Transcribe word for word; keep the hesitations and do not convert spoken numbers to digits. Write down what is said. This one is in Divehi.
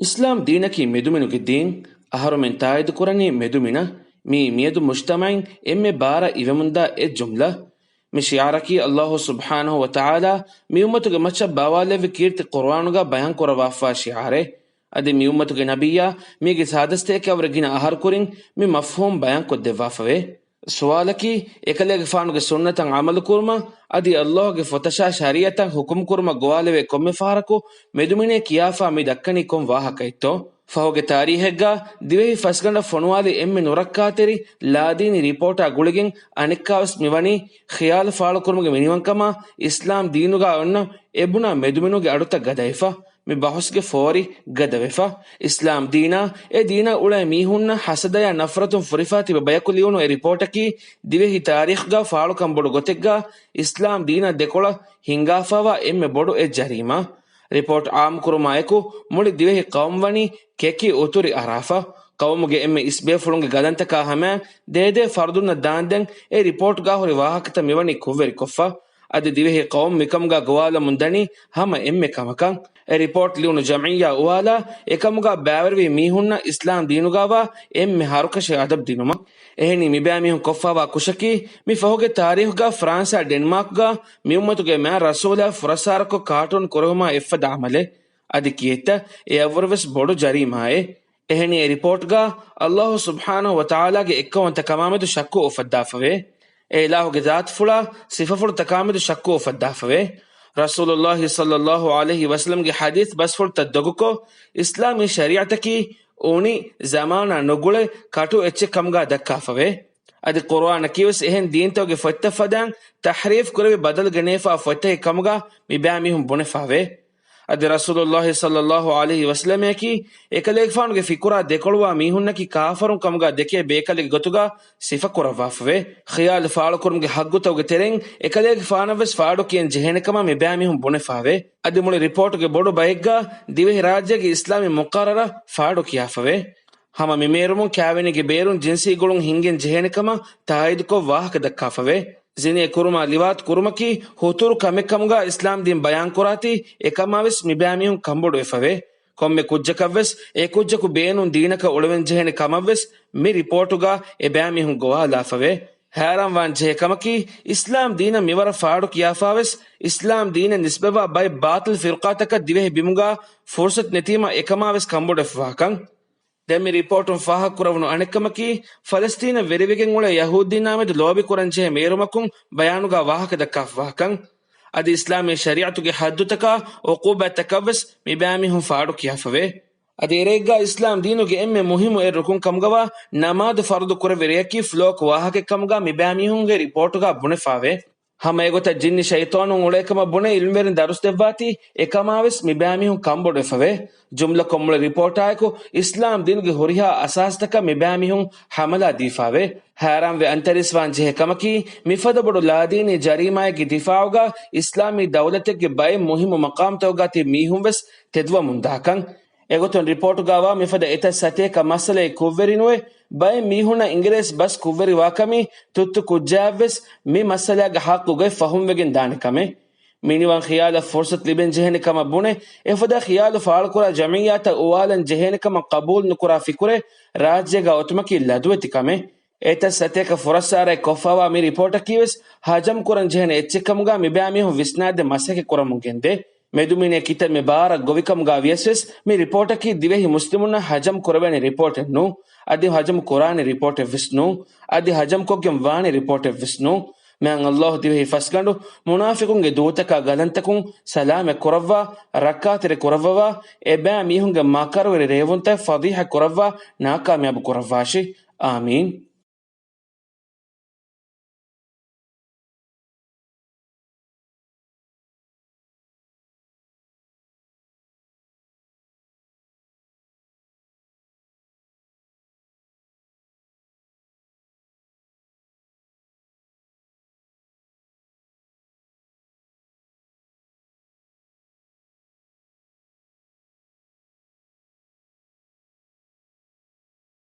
އިސްލާމް ދީނަކީ މެދުމިނުގެ ދީން. އަހަރުމެން ތާއީދުކުރަނީ މެދުމިނަށް. މިއީ މިއަދު މުޖްތަމަޢިން އެންމެ ބާރަށް އިވެމުންދާ އެއް ޖުމްލަ. މި ޝިޢާރަކީ ﷲ ސުބްޙާނަހޫ ވަތަޢާލާ މި އުއްމަތުގެ މައްޗަށް ބާވާލެއްވި ކީރިތި ޤުރުއާނުގަ ބަޔާންކުރައްވާފަވާ ޝިޢާރެއް. އަދި މި އުއްމަތުގެ ނަބިއްޔާ މީގެ ސާދަސްތަކަށްވުރެ ގިނަ އަހަރުކުރިން މި މަފްހޫމް ބަޔާންކޮށްދެއްވާފަވޭ. ސުވާލަކީ، އެކަލޭގެފާނުގެ ސުންނަތަށް ޢަމަލުކުރުމަށް އަދި ﷲގެ ފޮތަށާ ޝަރީޢަތަށް ޙުކުމްކުރުމަށް ގޮވާލެވޭ ކޮންމެ ފަހަރަކު މެދުމިނޭ ކިޔާފާ މި ދައްކަނީ ކޮން ވާހަކައެއްތޯ؟ ފަހުގެ ތާރީޚެއްގަ ދިވެހި ފަސްގަނޑަށް ފޮނުވާލި އެންމެ ނުރައްކާތެރި ލާދީނީ ރިޕޯޓާ ގުޅިގެން އަނެއްކާވެސް މިވަނީ ޚިޔާލު ފާޅުކުރުމުގެ މިނިވަންކަމާ އިސްލާމް ދީނުގަ އޮންނަ އެބުނާ މެދުމިނުގެ އަޑުތައް ގަދަވެފަ. މި ބަހުސްގެ ފޯރި ގަދަވެފަ. އިސްލާމް ދީނާ އެ ދީނަށް އުޅޭ މީހުންނަށް ހަސަދަޔާ ނަފްރަތުން ފުރިފާ ތިބި ބަޔަކު ލިޔުނު އެ ރިޕޯޓަކީ ދިވެހި ތާރީޚްގަ ފާޅުކަން ބޮޑު ގޮތެއްގަ އިސްލާމް ދީނާ ދެކޮޅަށް ހިނގާފާވާ އެންމެ ބޮޑު އެއް ޖަރީމާ. ރިޕޯޓް އާއްމުކުރުމާއެކު މުޅި ދިވެހި ޤައުމު ވަނީ ކެކި އުތުރި އަރާފަ. ޤައުމުގެ އެންމެ އިސްބޭފުޅުންގެ ގަލަންތަކާ ހަމަޔަށް ދޭދޭ ފަރުދުންނަށް ދާންދެން އެ ރިޕޯޓްގަ ހުރި ވާހަކަތައް މިވަނީ ކުށްވެރިކޮށްފަ. އަދި ދިވެހި ޤައުމު މިކަމުގަ ގޮވާލަމުން ދަނީ ހަމަ އެންމެ ކަމަކަށް. އެ ރިޕޯޓް ލިޔުނު ޖަމްޢިއްޔާ އުވާލާ އެކަމުގަ ބައިވެރިވި މީހުންނަށް އިސްލާމް ދީނުގަވާ އެންމެ ހަރުކަށި އަދަބު ދިނުމަށް. އެހެނީ މިބައިމީހުން ކޮށްފާވާ ކުށަކީ މި ފަހުގެ ތާރީޚުގަ ފްރާންސާ ޑެންމާކްގަ މި އުއްމަތުގެ މާތް ރަސޫލާ ފުރައްސާރަކޮށް ކާޓޫން ކުރެހުމާ އެއްފަދަ ޢަމަލެއް. އަދި ކިއެއްތަ އެ އަށްވުރެވެސް ބޮޑު ޖަރީމާއެއް. އެހެނީ އެ ރިޕޯޓްގަ ﷲ ސުބްޙާނަހޫ ވަތަޢާލާގެ އެއްކައުވަންތަކަމާމެދު ޝައްކު އުފައްދާފަވޭ. އެ އިލާހުގެ ޒާތުފުޅާ ސިފަފުޅުތަކާމެދު ޝައްކު އުފައްދާފަވޭ. ރަސޫލުﷲ ޞައްލަﷲ ޢަލައިހި ވަސައްލަމްގެ ޙަދީޘް ބަސްފުޅުތައް ދޮގުކޮށް، އިސްލާމީ ޝަރީޢަތަކީ އުނި ޒަމާނާ ނުގުޅޭ ކަޓު އެއްޗެއް ކަމުގަ ދައްކާފަވޭ. އަދި ޤުރުއާނަކީވެސް އެހެން ދީންތަކުގެ ފޮތްތައް ފަދައިން ތަޙްރީފް ކުރެވި ބަދަލު ގެނެވިފާ ފޮތްތަކެއް ކަމުގަ މިބައިމީހުން ބުނެފާވޭ. އަދި ރަސޫލުﷲ ޞައްލަﷲ ޢަލައިހި ވަސައްލަމަކީ އެކަލޭގެފާނުގެ ފިކުރާ ދެކޮޅުވާ މީހުންނަކީ ކާފަރުން ކަމުގަ ދެކޭ ބޭކަލެއްގެ ގޮތުގަ ސިފަކުރައްވާފަވޭ. ޚިޔާލު ފާޅުކުރުމުގެ ޙައްޤުތަކުގެ ތެރެއިން އެކަލޭގެފާނަށްވެސް ފާޑު ކިޔަން ޖެހޭނެ ކަމަށް މިބައިމީހުން ބުނެފާވޭ. އަދި މުޅި ރިޕޯޓުގެ ބޮޑު ބައެއްގަ ދިވެހިރާއްޖޭގެ އިސްލާމީ މުޤައްރަރަށް ފާޑު ކިޔާފަވޭ. ހަމަ މި މޭރުމުން ކާވެނީގެ ބޭރުން ޖިންސީ ގުޅުން ހިންގެން ޖެހޭނެ ކަމަށް ތާއީދުކޮށް ވާހަކަ ދައްކާފަވޭ. ޒިނޭ ކުރުމާ ލިވާތު ކުރުމަކީ ހުތުރު ކަމެއް ކަމުގަ އިސްލާމް ދީން ބަޔާންކުރާތީ، އެކަމާވެސް މިބައިމީހުން ކަންބޮޑުވެފަވޭ. ކޮންމެ ކުއްޖަކަށްވެސް އެ ކުއްޖަކު ބޭނުން ދީނަކަށް އުޅެވެން ޖެހޭނެ ކަމަށްވެސް މި ރިޕޯޓުގަ އެބައިމީހުން ގޮވާލާފަވޭ. ހައިރާންވާން ޖެހޭ ކަމަކީ، އިސްލާމް ދީނަށް މިވަރަށް ފާޑު ކިޔާފާވެސް، އިސްލާމް ދީނަށް ނިސްބަތްވާ ބައެއް ބާޠިލް ފިރުޤާތަކަށް ދިވެހި ބިމުގަ ފުރުޞަތު ނެތީމަ އެކަމާވެސް ކަންބޮޑުވެފަވާކަން. ދެން މި ރިޕޯޓުން ފާހަގަކުރެވުނު އަނެއްކަމަކީ، ފަލަސްޠީނަށް ވެރިވެގެން އުޅޭ ޔަހޫދީންނާމެދު ލޯބިކުރަންޖެހޭ މޭރުމަކުން ބަޔާނުގަ ވާހަކަ ދައްކާފަވާކަން. އަދި އިސްލާމީ ޝަރީޢަތުގެ ޙައްދުތަކާ ޢުޤޫބާތްތަކަށްވެސް މިބައިމީހުން ފާޑުކިޔާފަވޭ. އަދި އެރެއެއްގަ އިސްލާމް ދީނުގެ އެންމެ މުހިއްމު އެއް ރުކުން ކަމުގަވާ ނަމާދު ފަރުޟު ކުރެއްވި ރެޔަކީ ފްލޯކް ވާހަކައެއް ކަމުގަ މިބައިމީހުންގެ ރިޕޯޓުގަ ބުނެފާވޭ. ހަމަ އެގޮތަށް ޖިންނި ޝައިޠާނުން އުޅޭކަމަށް ބުނެ ޢިލްމުވެރިން ދަރުސް ދެއްވާތީ، އެކަމާވެސް މިބައިމީހުން ކަންބޮޑުވެފަވޭ. ޖުމްލަކޮށް މުޅި ރިޕޯޓާއެކު އިސްލާމް ދީނުގެ ހުރިހާ އަސާސްތަކަށް މިބައިމީހުން ހަމަލާ ދީފާވޭ. ހައިރާންވެ އަންތަރީސްވާން ޖެހޭ ކަމަކީ، މިފަދަ ބޮޑު ލާދީނީ ޖަރީމާއެއްގެ ދިފާޢުގަ އިސްލާމީ ދައުލަތެއްގެ ބައެއް މުހިއްމު މަޤާމްތަކުގަ ތިބި މީހުންވެސް ތެދުވަމުންދާކަން. އެގޮތުން ރިޕޯޓުގައިވާ މިފަދަ އެތައް ސަތޭކަ މައްސަލައެއް ކުށްވެރިނުވެ، ބައެއް މީހުންނަށް އިނގިރޭސި ބަސް ކުށްވެރިވާކަމީ ތުއްތު ކުއްޖާއަށްވެސް މި މައްސަލާގެ ޙައްޤުގައި ފަހުމްވެގެން ދާނެ ކަމެއް. މިނިވަން ޚިޔާލަށް ފުރުޞަތު ލިބެން ޖެހޭނެ ކަމަށް ބުނެ، އެފަދަ ޚިޔާލު ފާޅުކުރާ ޖަމްޢިއްޔާތައް އުވާލަން ޖެހޭނެ ކަމަށް ޤަބޫލު ނުކުރާ ފިކުރެއް ރާއްޖޭގަ އޮތުމަކީ ލަދުވެތި ކަމެއް. އެތައް ސަތޭކަ ފުރައްސާރައެއް ކޮށްފާވާ މި ރިޕޯޓަކީވެސް ހަޖަމް ކުރަން ޖެހޭނެ އެއްޗެއް ކަމުގަ މިބައިމީހުން ވިސްނާދޭ މަސައްކަތް ކުރަމުން ގެންދޭ. މެދުމިނޭ ކިތައްމެ ބާރަށް ގޮވިކަމުގަ ވިޔަސްވެސް، މި ރިޕޯޓަކީ ދިވެހި މުސްލިމުންނަށް ހަޖަމް ކުރެވޭނެ ރިޕޯޓެއް ނޫން. އަދި ހަޖަމް ކުރާނެ ރިޕޯޓެއް ވެސް ނޫން. އަދި ހަޖަމް ކޮށްގެން ވާނެ ރިޕޯޓެއް ވެސް ނޫން. މިހާރު ﷲ ދިވެހި ފަސްގަނޑު މުނާފިޤުންގެ ދޫތަކާ ގަލަންތަކުން ސަލާމަތް ކުރައްވާ، ރައްކާތެރި ކުރައްވަވާ، އެބައިމީހުންގެ މަކަރުވެރި ރޭވުންތައް ފަޟީޙަ ކުރައްވާ، ނާކާމިޔާބު ކުރައްވާށި. އާމީން.